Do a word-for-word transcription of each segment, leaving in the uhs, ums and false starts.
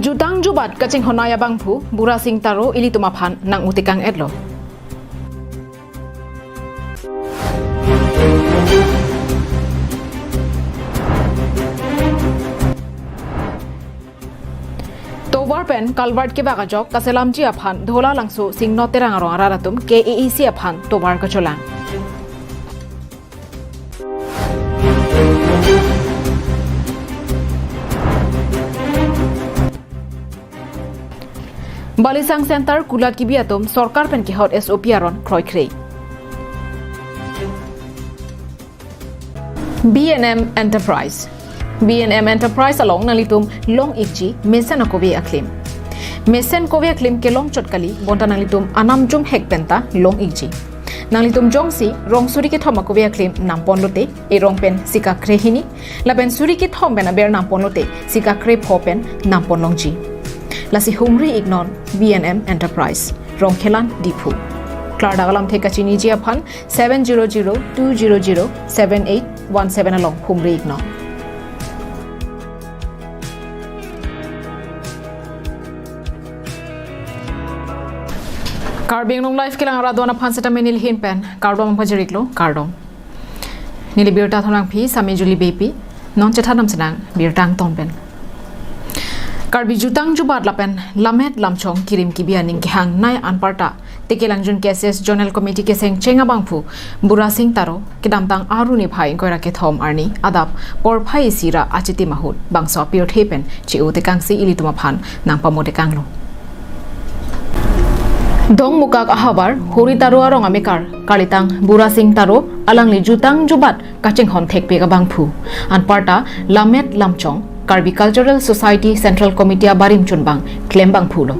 Jutang jubat kachinghon abangphu Burasing Taro ilitum aphan nang-utekang-etlo. Tovar pen culvert kevak ajok kaselamji aphan Dhola Langso Singno Terang arong arat atum K A A C aphan tovar kacholang. Balisang Center kulat kibi atum sorkar pen kehot S O P aron kroikre. B and M Enterprise. B and M Enterprise along nanglitum long-ikji mesen akove aklim. Mesen kove aklim kelong chot kali, bonta nanglitum anam jum hek penta long-ikji. Nanglitum jongsi rong suri kethom akove aklim nampon lote, erong pen sika krehini, lapen suri kethom pen aber nampon lote, sika krepho pen nampon longji. Lasi humri-iknon B and M Enterprise, Rongkhelan, Diphu. Klardak alamthe kachiniji aphan seven zero zero two zero zero seven eight one seven along humri-iknon. Karbi Anglong Live kelang arat do-an aphan setame neli ahin pen kardom pajir-iklo, kardom. Neli birta thonangpi Sami Juli Beypi, non chethan damsinang birta angton pen. Karbi jutang jubat lapen lammet lamchong kirim kibi aning kehangnei anparta Tekelangjun K C S Zonal Committee kesengcheng abangphu Burasing Taro kedamtang Aru niphai ingkoi ra kethom arni adap porphai isi ra achitim ahut bangso apirthe pen che-otekangsi ilitum aphan nangpamotekanglo. Dongmukak ahavar Hori Taro arong amekar kalitang Burasing Taro alangli jutang jubat kachinghon thekpik abangphu. Anparta lammet lamchong Karbi Cultural Society Central Committee abarim chunbang klem bangphulo.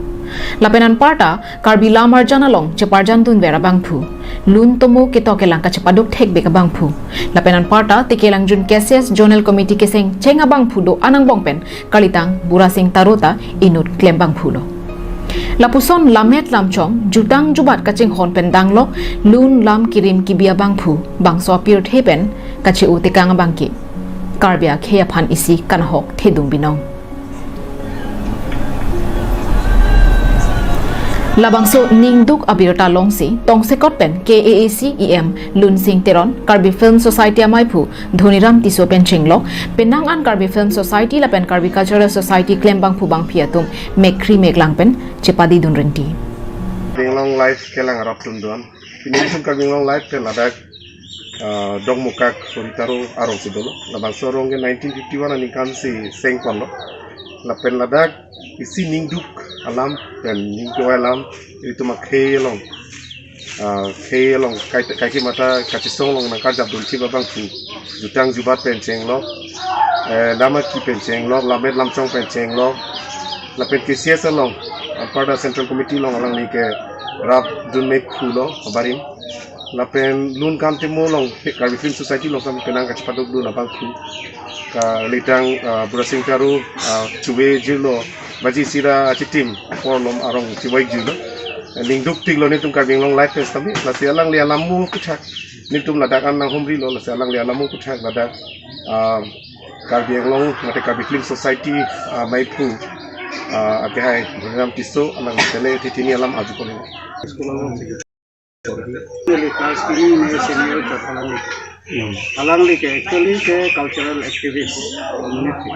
Lapen anparta Karbi lam arjan along cheparjan dunver abangphu. Lun tomo ketok kelang kachepaduk thekpik abangphu. Lapen anparta Tekelangjun K C S Zonal Committee kesengcheng abangphu do-an angbong pen kalitang Burasing Taro ta inut klem bangphulo. Lapuson lammet lamchong jutang jubat kachinghon pen danglok lun lam kirim kibi abangphu bangso apirthe pen kache-otekang abangke Karbi akhei aphan isi kanahok thedung binong. Labangso ningduk abirta longsi tongsekot pen K A A C E M Lunsing Teron, Karbi Film Society amaiphu Dhoniram Tisso pen chenglok, penang an Karbi Film Society lapen Karbi Cultural Society klem bangphu bangphi atum mekri meklang pen chepadidun rinti. Karbi Anglong Live kelang arat atum do-an. Pini itum Karbi Anglong Live pen ladak, ah, Dongmukak Hori Taro arong si dolo. Labangso arong ke nineteen fifty-one aningkan si sengponlo. Lapen ladak isi ningduk alam pen ningduk alam itum akhei along, ah, khei along kai, kaike mata kachesong along nangkarjap dunchip abangphu, jutang jubat pen chenglok, eh, lam aki pen chenglok, lammet lamchong pen chenglok, lapen K C S along, anparta Central Committee along alangli ke rapdun mephulo abarim. Lapen lun kam temo along Karbi Film Society along kam penang kachepadukdun abangphu. Kalitang, ah, Burasing Taro, ah, chuve jirlo, baji isi ra achitim, porlom arong chiwai jirlo. Ningduk tiklo netum Karbi Anglong Live pen setame, lasi alangli alam mo puthak. Netum ladak an nanghumrilo, lasi alangli alam mo puthak ladak, ah, Karbi Anglong, mate Karbi Film Society, ah, maiphu, ah, akehai, Dhoniram Tisso, alang tele titini alam ajuponlo. Neli class three ne senior chot alangli. Hmm. Alangli ke actually ke cultural activist community.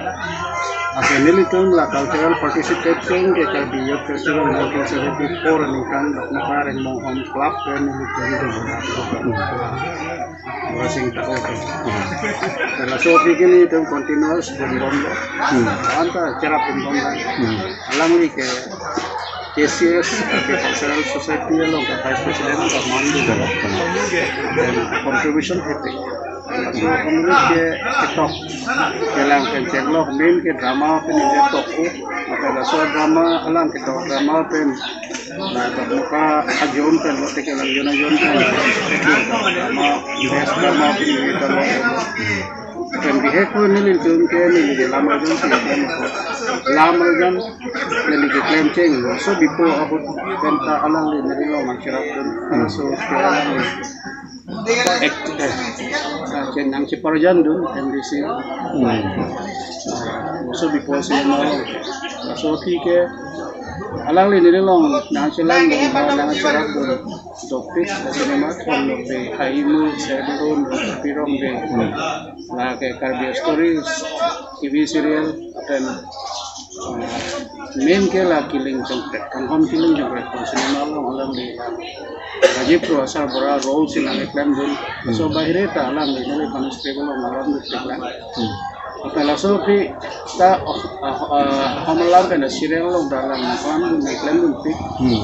Ake nelitum la cultural participation ke Karbi Youth Festival nineteen seventy-four aningkan Dongmukak Rengmong Home Club ke nelitum. Hmm. Burasing Taro ke. Hmm. Laso aphi ke nelitum continuous dun bomlo. Hmm. Anta cherap dun bomlo. Hmm. Alangli ke K C S, Karbi Cultural Society along ke Vice President ke mandu. Dan contribution heavy. So, menurut ke ketok kelang pen chenglok main ke drama pen ini tok ko. Maka laso drama alam ketok drama pen. Nah, Dongmukak ajon pen, lote kelang ajon ajon pen. Drama, best drama pen ini tok. Pen bihek ko nelitum ke neli lam arjan si pen ko. Lam arjan neli ke klem cheng. So bipo ahut penta alangli neli lo mangcherapdun. So ke alangli. Ek, eh, sa chen nangcheparjandun M D C. Hmm. So bipo si mo. Laso aphi ke alangli neli along nangchelang dun, nangcherap dun dopik cinema thom lote Haimu, Serdon, Pirong de. Hmm. Lake Karbi Stories T V serial, then, uh, main ke la Killing Jongpet, Kanghon Killing Jongpet, cinema along alangli Rajiv Prasad Bora role si nangkeklem dun. Hmm. So bahire ta alangli neli constable along alam dun teklang. Hmm. Lapen laso aphi ta, oh, ah, ah, Hamalam pen serial along ta alang nangklam dun, nangklem dunpik. Hmm.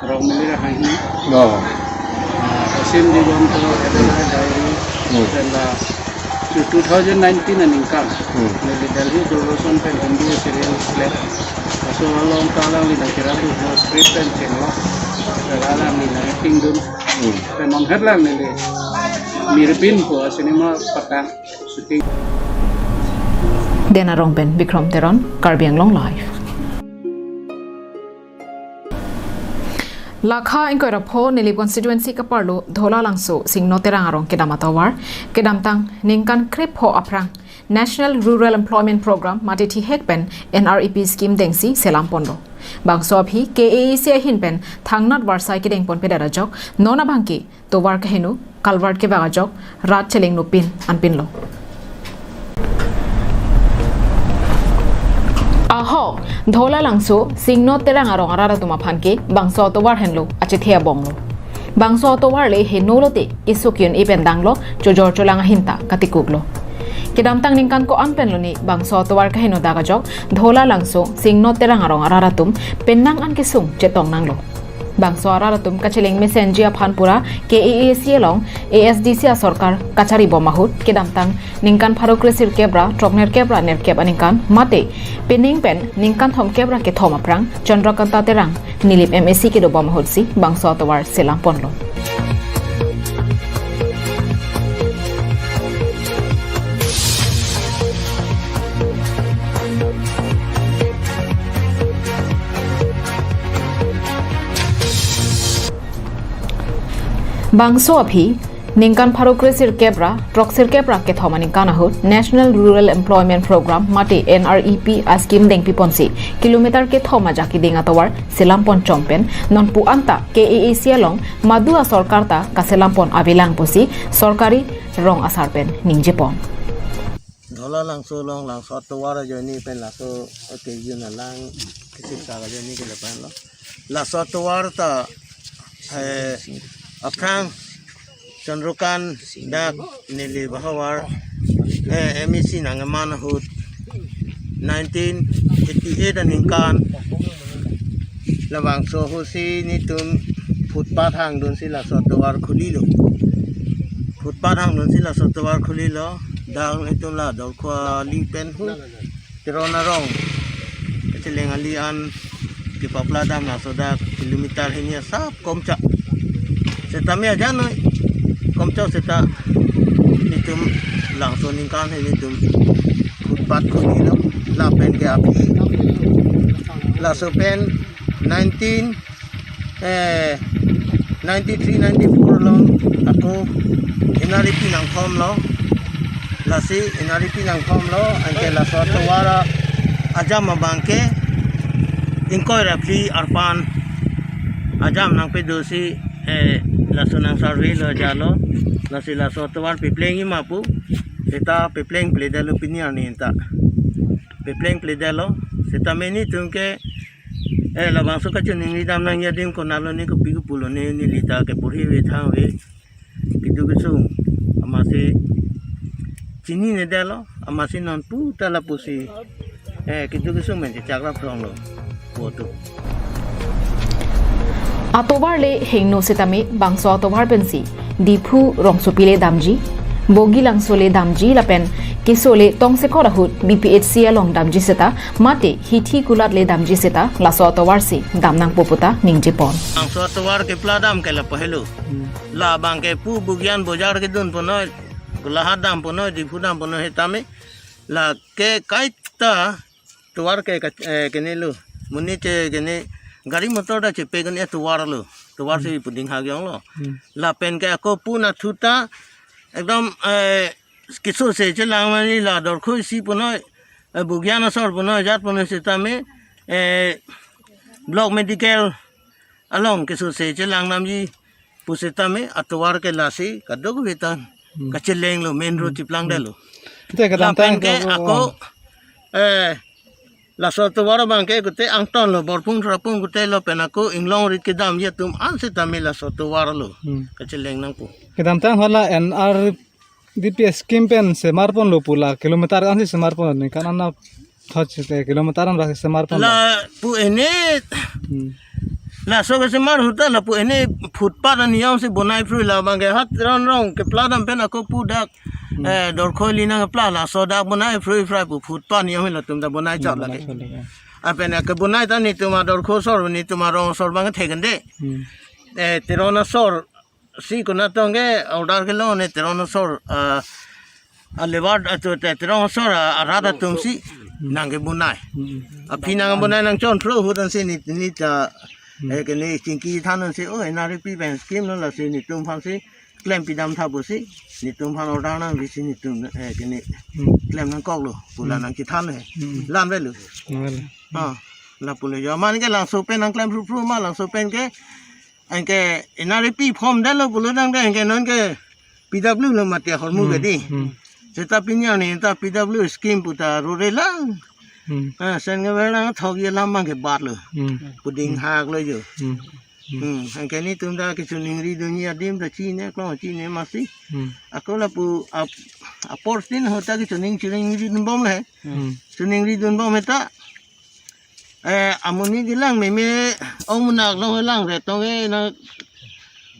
Rong Mili Rakhang hi. Oh. Ah, Asim Digonto, Adelaide Diary. Hmm. Then la two thousand nineteen aningkan. Hmm. Neli Delhi Doordarshan pen Hindi serial klem. Laso along ta alangli nangcherap dun script pen chenglo. Then alangli nang-acting dun. Hmm. Then non het lang neli Mirpin pu cinema patang shooting. Dena Rongpen, Bikrom Teron, Karbi Anglong Live. Lakha ingkoi ra pho Nilip constituency kaparlo Dhola Langso Singno Terang arong kedam atovar, kedamtang ningkan krepho aphrang National Rural Employment Program mate thihek pen N R E P scheme dengsi selam ponlo. Bangso aphi K A A C ahin pen thangnat varsai kedeng ponpedet ajok non abangke tovar kaheno, culvert kevak ajok rat chelengno pin anpinlo. Ahok, Dhola Langso Singno Terang arong arat atum aphan ke bangso atovar henlo achethe abonglo. Bangso atovar le heno lote keso ke-un-e pen danglo, chojor cholang ahin ta katikuklo. Kedamtang ningkan ko-an pen lone bangso atovar kaheno dak ajok Dhola Langso Singno Terang arong arat atum penang an kesung chetong nanglo. Bangso arat atum kacheleng mesenji aphan pura K A A C along A S D C asorkar kachari bom ahut kedamtang ningkan pharo kre sirkep ra throknerkep ra nerkep aningkan mate pining pen ningkan thomkep ra kethom aphrang Chandrakanta Terang Nilip M A C kedo bom ahutsi bangso atovar selam ponlo. Bangso aphi ningkan pharo kre sirkep ra throk sirkep ra kethom aningkan ahut National Rural Employment Program mate N R E P a-scheme dengpi ponsi kilometer kethom ajak keding atovar selam pon chom pen nonpu anta K A A C along madu asorkar ta kaselam pon avelang pusi sorkari rong asar pen ningje pon. Dhola Langso along Langso atovar ajoine pen laso occasion alang kisik sa ajoine kelepan lo. Laso atovar ta, eh, aphrang Chandrakanta dak Nilip ahavar, eh, M A C nangkeman ahut nineteen eighty-eight aningkan labangso ahutsi netum footpath hangdunsi laso atovar khulilo. Footpath hangdunsi laso atovar khulilo. Dak netum la Dorkhali pen hu Teron arong kacheleng ali an kepapla dam laso dak kilometer hini asap Komcha. Setame ajan noi Komcha seta netum Langso aningkan he netum footpath khulilo lapen ke aphi laso pen nineteen, eh, ninety-three ninety-four along ako N R E P nangthomlo. Lasi N R E P nangthomlo, anke laso atovar ajam abangke ingkoi ra phli arpan ajam nangpedosi, eh, laso nang survey lo jalo. Lasi laso atovar pepleng ima pu, seta pepleng pledetlo pini arni ta. Pepleng pledetlo, setame netum ke, eh, labangso kachiningri dam nangji adim konatlo ne kopi kopulo ne neli ta ke porhi ave thang ave. Keduk kesung amatsi chininedetlo, amatsi nonpu ta lapusi, eh, keduk kesung pen chechak rap ronglo. Pu atum. Atovar le heno setame bangso atovar pensi Diphu rongsopi le damji, Bogilangso le damji lapen keso le tongsekot ahut B P H C along damji seta mate hithi kulat le damji seta laso atovar si dam nangpo pu ta ningje pon. Bangso atovar kepla dam ke lapu helo. Hmm. Labangke pu Bogian bojar kedun ponoi, Golaghat dam ponoi, Diphu dam ponoi setame lake kaita tovar ke ka-, eh, kene lo. Monit che kene gari motor ta chepe kene tovar lo. Tovar si puding hagyong lo. Hmm. Lapen ke ako pu nathu ta ekdom, eh, keso se chelang mani la Dorkhali si ponoi, eh, Bogian asor ponoi, jat ponoi setame, eh, block medical along kesuse chelang namji pusitame atovar ke lasi kadokave ta Hmm. kachelenglo, main road chiplangdetlo. Te kedamtang Lapen ke ke ako, eh, laso atovar abang ke kute angtonlo, borpung thrapung kutelo pen ako inglong rit kedamji atum an sitame laso atovar lo Hmm. kacheleng nangpo. Kedamtang hala N R D P scheme pen semarponlo pu la kilometer ansi semarpon, ningkan anat thot site kilometer an ra semarponlo. Lapu ene Hmm. laso kesemar ahut ta lapu ene footpath aniyom si bonai phrui, labang ke hat ron rong kepla dam pen ako pu dak Hmm. eh, dorkhoi linang kepla laso dak bonai phrui phrai pu footpath aniyom latum ta bonai chot lake. Bonai chot lake. Apen ke bonai ta netum adorkho asor, netum arong asor abang thekende. Hmm. Eh, Teron asor si konatong ke order kelo ne Teron asor, ah, a labour atum te Teron asor, ah, arat atum si Hmm. nangkebonai. Hmm. Aphi nangbonai nangchonphro ahut ansi ne, ne ta, Hmm. eh, kene chingki than ansi, oh, N R D P pen scheme lo lasi netum aphan si klem pidam tha pusi, netum aphan order nangpi si netum, eh, kene Hmm. klem nangkoklo, pu la Hmm. nangkethan he. Hmm. La-an avelo. Avelo. Ah, lapu le jo. Amat ke labangso pen nangklem phrupphru ma, labangso pen ke, anke N R D P form detlo pulo tangte, anke non ke P W lo mati ahormu Hmm. ke dei. Hmm. Seta pini arni ta P W scheme pu ta rore lang. Hmm. Ah, sen ke berang thok ye lam abang ke batlo. Hmm. Puding Hmm. haklo jo. Hmm. Hmm. Hmm, anke netum ta kachiningri dunji adim ta chine, klong chine masi. Hmm. Ako lapu ap-, apor tin ahut ta kachining chining ri dunbom le. Hmm. Chiningri dunbom he ta. Eh, amonit kelang meme ong munak long lang re tong e na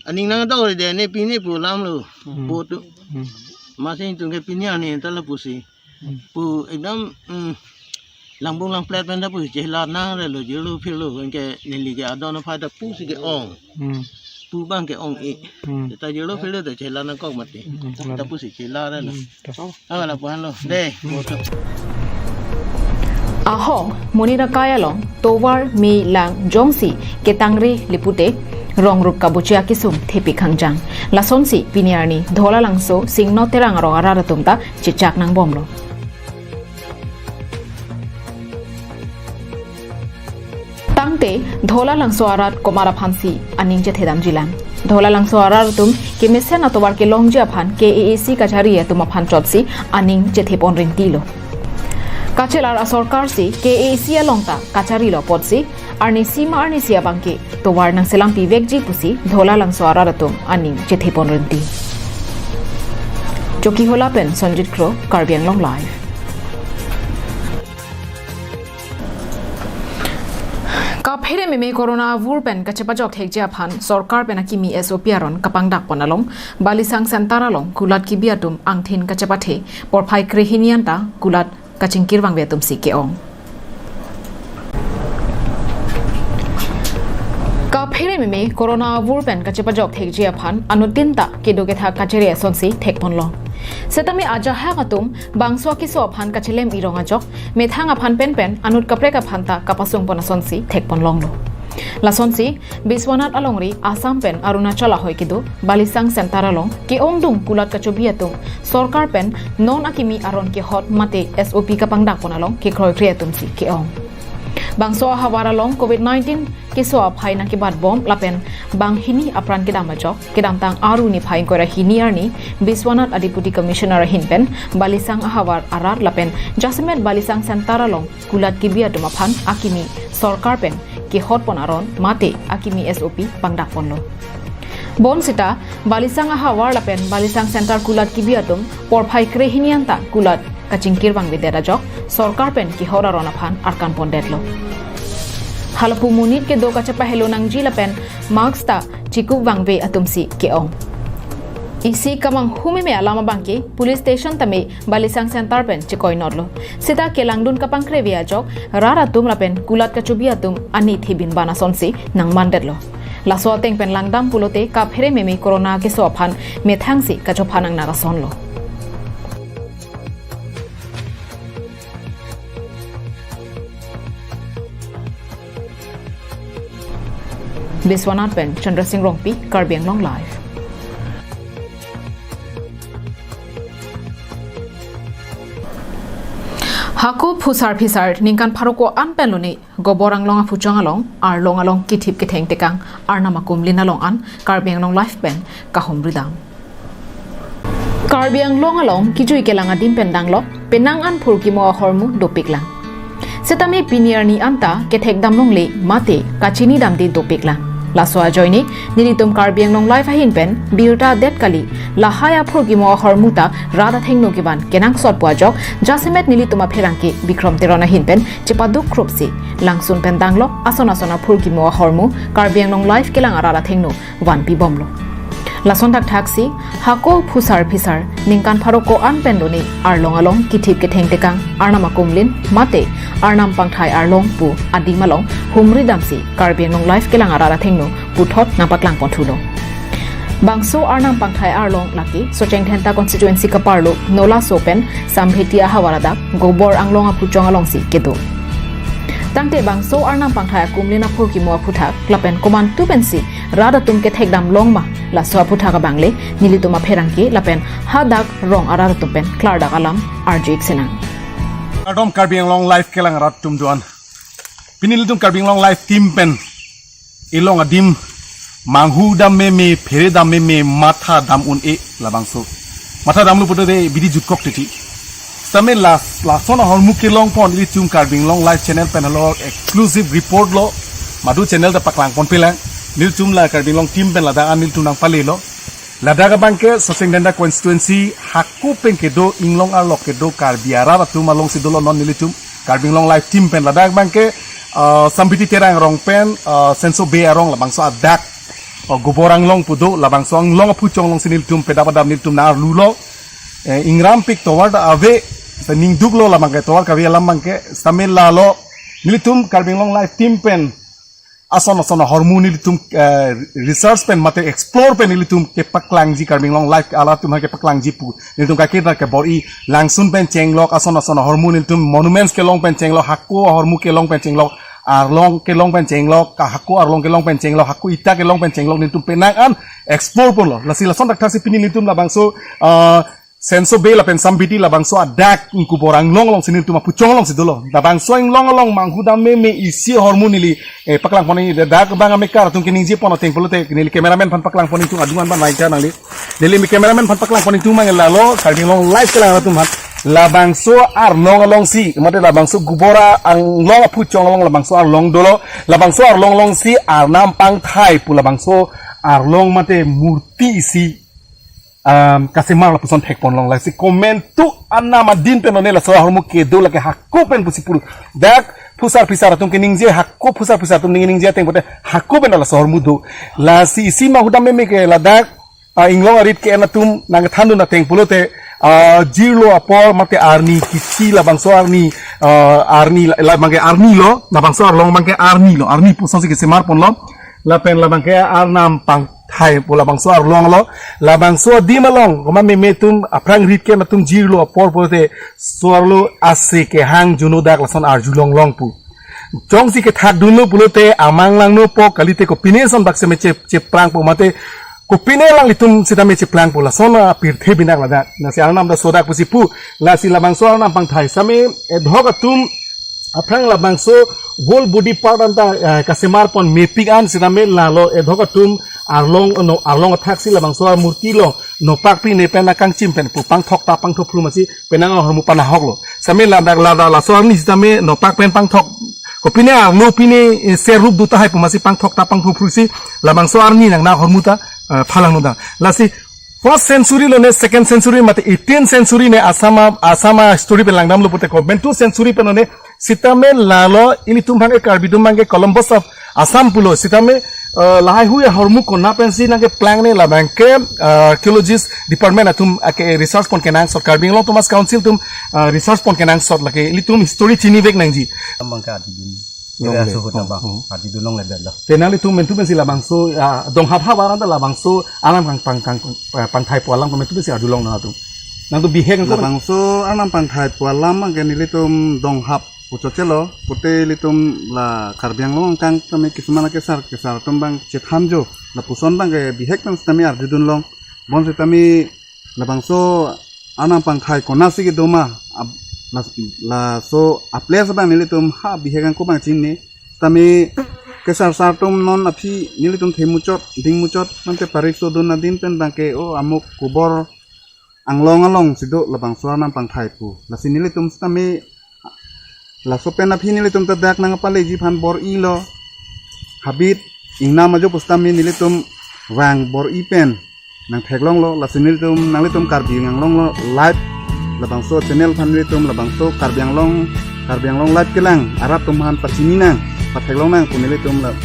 aning nangdokre de ne pine pu lamlo. Hmm. Pu tu. Hmm. Masi netum ke pini arni ta lapusi. Hmm. Pu ekdam, hmm, langbung langplet pen ta pusi chelar nangrelo, jirlo phirlo, anke neli ke adon aphai ta pusi ke-ong. Hmm. Pu abang ke-ong-e. Hmm. Ta jirlo phirlo ta chelar nangkok mati. Hmm. Ta pusi chelarlo. Hmm. Ta. Ah, lapu-anlo. De. Ahok monit akai along tovar me lang jongsi ketangri lipute rong rup kabuche akesung thepik hangjang. Lasonsi pini arni Dhola Langso, Singno, Terang arong arat atum ta chechak nangbomlo. Tangte Dhola Langso arat komat aphansi aning chethedamjilang? Dhola Langso arat atum kemesen atovar kelongji aphan K A A C kachari atum aphan chotsi aning chethepon ringtilo. Kachelar asorkar si K A A C along ta kacharilo apotsi arnisi ma arnisi abangke tovar nangselam pivekji pusi Dhola Langso arat atum aning chethepon ringti. Chokihola pen Sonjit Kro, Karbi Anglong Live. Kaphere meme corona avur pen kachepajok thekji aphan sorkar pen akimi S O P aron kapangdakpon along Balisang Center along kulat kebi atum angthin kachepathe porphai krehini anta kulat kachingkir vangve atumsi ke-ong. Kaphere meme corona avur pen kachepajok thekji aphan anuttin ta kedo kethak kachere asonsi thekponlong. Setame ajahak atum bangso akeso aphan kachelem irong ajok, methang aphan penpen anut kaprek aphan ta kapasungpon asonsi thekponlonglo. Lasonsi Biswanath alongri Assam pen Arunachal ahoi kedo Balisang Center along ke-ongdung kulat kachobi atum sorkar pen non akimi aron kehot mate S O P kapangdakpon along kekroikre atumsi ke-ong. Bangso ahavar along covid nineteen keso aphai nangkebatbom lapen banghini apran kedam ajok, kedamtang Aru niphai ingkoi ra hini arni Biswanath a Deputy Commissioner ahin pen Balisang ahavar arat lapen jasemet Balisang Center along kulat kebi atum aphan akimi sorkar pen kehotpon aron mate akimi S O P pangdakponlo. Bonsita Balisang ahavar lapen Balisang Center kulat kebi atum porphai krehini anta kulat kachingkir vangvedet ajok sorkar pen kehot aron aphan arkanpondetlo. Halapu monit kedo kachepahelo nangji lapen mask ta chikup vangve atumsi ke-ong. Isi kamanghu meme alam abangke police station tame Balisang Center pen chekoinotlo. Seta kelangdun kapangkreve ajok rat atum lapen kulat kachobi atum ani thebin ban asonsi nangmandetlo. Laso ateng pen langdam pulote kaphere meme corona keso aphan methangsi kachopha nangnak asonlo. Biswanath pen Chandra Singh Rongpi, Karbi Anglong Live. Hako phusar phisar ningkan pharo ko-an pen lone Gobor Anglong aphuchong along, arlong along kithip ketheng tekang Arnam akumlin along an Karbi Anglong Live pen kahumri dam. Karbi Anglong along kejui kelang adim pen danglok penang an phurkimo ahormu dopiklang. Setame pini arni anta kethek dam longle mate kachini damde dopiklang. Laso ajoine nelitum Karbi Anglong Live ahin pen birta det kali, lahai aphurkimo ahormu ta rat athengno kevan kenangsot pu ajok jasemet nelitum apherangke Bikrom Teron ahin pen chepaduk krupsi langsun pen danglok ason ason aphurkimo ahormu Karbi Anglong Live kelang arat athengno vanpi bomlo. Lason thakthak si hako phusar phisar ningkan pharo ko-an pen lone arlong along kithip ketheng tekang Arnam akumlin mate Arnam pangthai arlong pu adim along humri damsi Karbi Anglong Live kelang arat athengno puthot nangpaklang ponthulo. Bangso Arnam pangthai arlong lake Socheng Dhenta constituency kaparlo Nolaso pen Sampheti ahavar adak Gobor Anglong aphuchong alongsi kedo. Tangte bangso Arnam pangthai akumlin aphurkimo aphuthak lapen komantu pensi rat atum kethek dam long ma, laso aphuthak abangle nelitum apherangke lapen hadak rong arat atum pen klardak alam arju-ik sinang. Kardom Karbi Anglong Live kelang arat atum doan. Pini nelitum Karbi Anglong Live team pen ilong adim manghu dam meme, phere dam meme, matha dam un-e labangso. Matha damlo pulote bidi jutkok titi. Setame las, lason ahormu kelong pon ilitum Karbi Anglong Live channel pen halo exclusive report lo. Madu channel ta paklang ponpelang. Nelitum la Karbi Anglong team pen ladak an nelitum nangpalelo. Ladak abangke Socheng Dhenta constituency hako pen kedo, inglong arlo kedo Karbi arat atum alongsi dolo non nelitum Karbi Anglong Live team pen. Ladak abangke, ah, Sampheti Terang arong pen, ah, Senso Bey arong labangso adak, ah, Gobor Anglong pu do, labangso arlong aphuchong alongsi nelitum pedap adap nelitum nang-arlulo. Eh, ingrampik tovar ta ave, ta ningduklo labangke tovar kave alam abangke, setame lalo nelitum Karbi Anglong Live team pen ason ason ahormu nelitum, eh, research pen mate explore pen nelitum kepaklangji Karbi Anglong Live arat atum ha kepaklangji pu nelitum kakirta kebor-i, langsun pen chenglok, ason ason ahormu nelitum monuments kelong pen chenglok, hako ahormu kelong pen chenglok, arlong kelong pen chenglok, ka hako arlong kelong pen chenglok, hako ita kelong pen chenglok nelitum penang an explore ponlo. Lasi lason thakthak si pini nelitum labangso, ah, Senso Bey lapen Sampheti labangso adak Gobor Anglong alongsi nelitum aphuchong alongsi dolo. Labangso inglong along manghu dam meme isi ahormu neli, eh, paklang pon nangji, dak abang amekar atum keningje pon ateng pulote neli cameraman aphan paklang pon nangji, atum adung an ban naika nangli. Neli mi cameraman aphan paklang pon nangji abang lalo Karbi Anglong Live kelang arat atum aphan. Labangso arlong alongsi, mate labangso Gobor Anglong aphuchong along labangso arlong dolo. Labangso arlong alongsi Arnam pangthai pu labangso arlong mate murti isi um, kasemar lapuson thek pon long. Lasi komantu anam adin pen lone laso ahormu kedo lake hako pen pusi pul. Dak phusar phisar atum keningje, hako phusar phisar atum ningje ateng pote hako pen laso ahormu do. Lasi isi manghu dam meme ke ladak, ah, inglong arit ke-en atum nangthandun ateng pulote, ah, jirlo apor mate arni kichi labangso arni, ah, arni la, la abangke arni lo, labangso arlong abangke arni lo, arni pusonsi kesemar ponlo. Lapen labangke Arnam pangthai pu labangso arlong lo, labangso adim along komat meme atum aphrang rit ke-en atum jirlo apor pulote so-arlo ase kehang juno dak lason arjulong long pu. Jongsi kethak dunlo pulote amang langno po kalite kopine ason bak seme che, cheprang po mate kopine alanglitum sitame cheprang po, lason apirthe binak ladak. Lasi Arnam ta sodak pusi pu, lasi labangso Arnam pangthai same edhok atum aphrang labangso whole body part anta, eh, kasemar pon mepik an sitame lalo edhok atum arlong, no, arlong athaksi labangso amurti lo nopak pine pen akangchim pen pu pangthok ta pangthok phru masi penang ahormu panahok lo. Same ladak lada laso arni sitame nopak pen pangthok. Kopine arlo pine, eh, ser rup do tahai pu masi pangthok ta pangthok phru si labangso arni nang na ahormu ta, eh, phalang no da. Lasi first century lone, second century mate eighteenth century ne Assam a, Assam a history pen langdamlo pulote komantu century pen lone sitame lalo ilitum abangke Karbi atum abangke Columbus of Assam pulo sitame, eh, lahai hui ahormu kona pensi nangkeplang ne labangke, eh, archaeologist department atum ake research pon kenangsot, Karbi Anglong Autonomous Council atum, eh, research pon kenangsot lake ilitum history chinivek nangji. Abangke adidun. Long Area le. Suhut na bang. Hmm. Adidun longle belo. Te nanglitum komantu pensi labangso, ah, donghap havar anta labangso alam kang pang, kang, eh, pangthai pu alam komantu pensi arjulong nangtum. Nangtum bihek nangtum. Labangso Arnam pangthai pu alam abangke nelitum donghap puchot chelo, pute ilitum la Karbi Anglong angkang tame kisumana kesar, kesar atum abang chethanjo, lapuson abangke bihek pen sitame arjudun long. Bonsitame labangso Arnam pangthai konatsi kedo ma, ab-, Las-, laso a-place abang nelitum ha bihek angko abang chinine. Tame kesarsar atum non aphi nelitum themuchot, dingmuchot, mate parikso dun adin pen abangke o amuk kubor anglong along si do labangso arnam pangthai pu. Lasi nelitum sitame laso pen aphi nelitum ta dak nangpaleji aphan bor-ilo. Habit ingnam ajo pusitame nelitum vang bor-i pen nangtheklonglo, lasi nelitum nanglitum Karbi Anglong Live labangso channel aphan nelitum labangso Karbi Anglong, Karbi Anglong Live kelang arat atum aphan pachini nang, patheklong nang pu nelitum la-,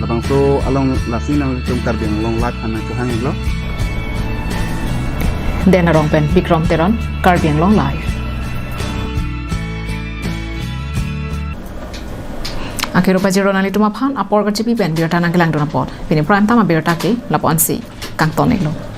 labangso along lasi nanglitum Karbi Anglong Live aphan nangkehanglo. Den Arong pen Bikram Teron, Karbi Anglong Live. Akero pajirlo nanglitum aphan, apor kachipi pen birta nangkelangdun apot. Pini Prime Time abirta ke lapu-ansi kangton-iklo.